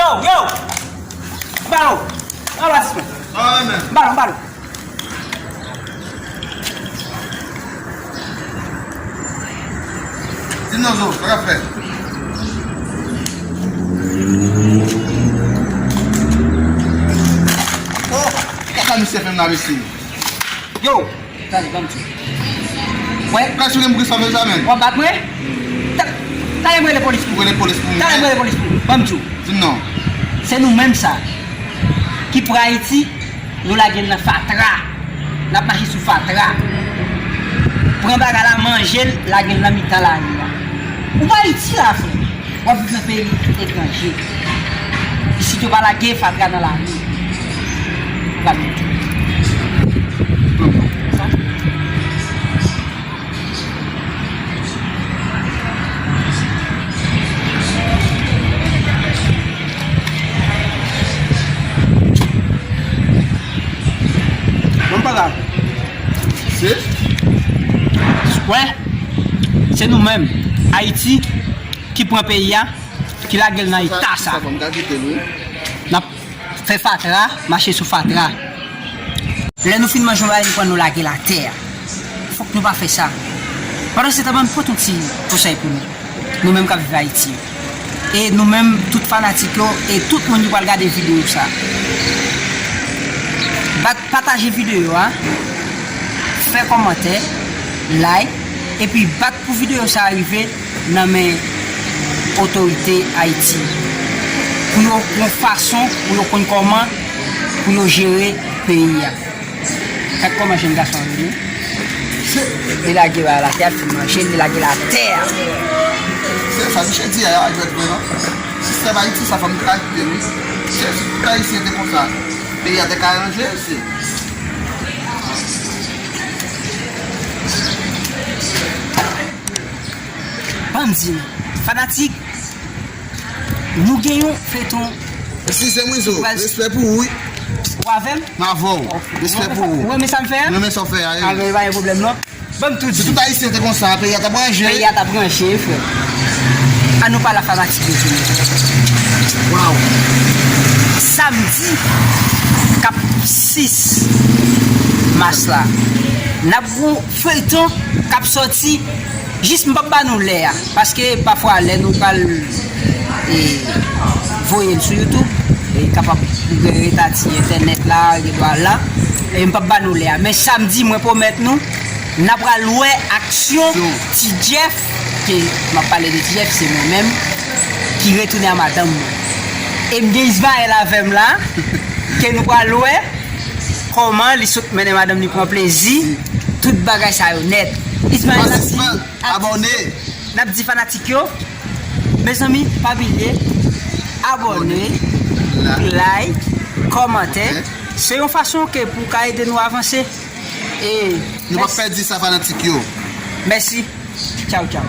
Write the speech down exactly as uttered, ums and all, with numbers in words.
Yo! Balo! Balo, asistan! Balo, balo! Di m non, Zo, sa k ap fèt? Oh, kaka misye fè m la, mesye. Yo, tande, ban m di w. Wè. Kòman w gen pou sa fè sa, menm? W ap bat mwen? Ta-, talè m rele polis pou ou. Rele polis pou mwen. Talè m rele polis pou ou. Ban m di w. Di m non. Se nou menm sa ki pran Ayiti. Nou lage l nan fatra. N ap mache sou fatra. Pran bagay la, manje l, lage l nan mitan lari a. Ou pa itil la, frè. W ap viv nan peyi etranje. Isit yo pa lage fatra nan lari. Ou pa mete. Sa. Ban m pale a. Se? Wè, se nou menm, Ayiti, ki pran peyi a, ki lage l nan eta sa. Sa, sa fè m ka kite l, wi. N ap fè fatra, mache sou fatra. Lè nou fin manje yon bagay, nou pran, nou lage l atè a. Fòk nou pa fè sa. Pandan se tan, ban m pote yon ti konsèy pou nou. Nou menm k ap viv Ayiti yo. E nou menm, tout fanatik yo, e tout moun ki pral gade videyo sa. Bat, pataje videyo a, fè kòmantè, like, epi bat pou videyo sa a rive nan men otorite Ayiti. Pou yo yon fason, pou yo konn kòman, pou yo jere peyi a. Gad kòman jèn gason an vini. Li lage bagay la atè a, fin manje, li lage l atè a. Se sa misye di a, a jwèt vre non. Sistèm Ayiti sa fè m kraze wi. Se si tout Ayisyen te konsa, peyi a te ka ranje, se. Ban m di nou, fanatik, nou gen yon feyton. Eskize m wi Zo, respè pou ou wi. Ou avè m? M avè w. Respè pou ou. Ou renmen sa m fè a? M renmen sa w fè a, wi. Alò, pa gen pwoblèm non. Ban m tou di. Si tout Ayisyen te konsa, peyi a t ap ranje. Peyi a t ap ranje, frè. An nou pale a fanatik yo tou. Waw. Samdi k ap sis mas la, n ap gon feyton k ap sòti. Jis m p ap ba nou lè a, paske pafwa lè nou pral, e, voye l sou YouTube, e kapab gen reta ti entènèt la, gen dwa la, e m p ap ba nou lè a. Men samdi, mwen pwomèt nou, n a pral wè aksyon Ti Jeff, ke m ap pale de Ti Jeff, se mwen menm, ki retounen a madanm mwen. E m gen Ismaël avè m la, ke nou pral wè kòman li sot mennen madanm li pran plezi, tout bagay sa yo nèt. Ismaël ap di, abòne. N ap di fanatik yo, mezanmi, pa bliye abòne, like, kòmante. Se yon fason ke pou ka ede nou avanse. E nou p ap pèdi sa, fanatik yo. Mèsi. Tchaw, tchaw.